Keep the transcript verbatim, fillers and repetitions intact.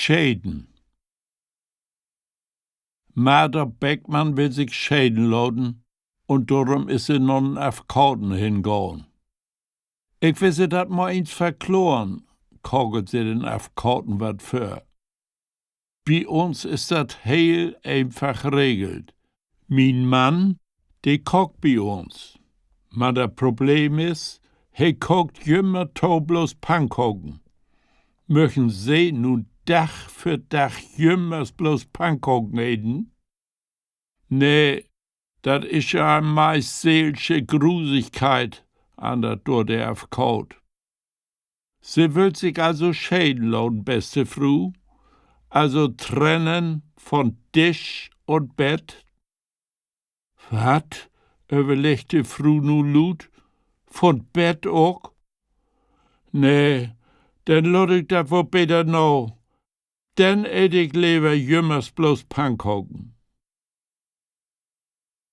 Scheden. Martha Beckmann will sik scheden laten, un dorüm is se na den Afkaten hengahn. Ik will Se dat mal eens verkloren, kakelt se den Afkaten wat vör. Bi uns is dat heel eenfach regelt. Mien Mann, de kaakt bi uns. Man dat Problem is, he kaakt jümmer to bloots Pannkoken. Möchen Se nu Dag för Dag jümmers bloots Pannkoken eten? Nee, dat is ja en meist seelsche Grusigkeit, antert dor de Afkaat. Se wüllt sik also scheden laten, beste Fru? Also trennen von Disch un Bett? Wat?, överleggt de Fru nu luut. Von Bett ok? Nee, denn laat ik dat woll beter na. Denn eet ik lever jümmers bloots Pannkoken.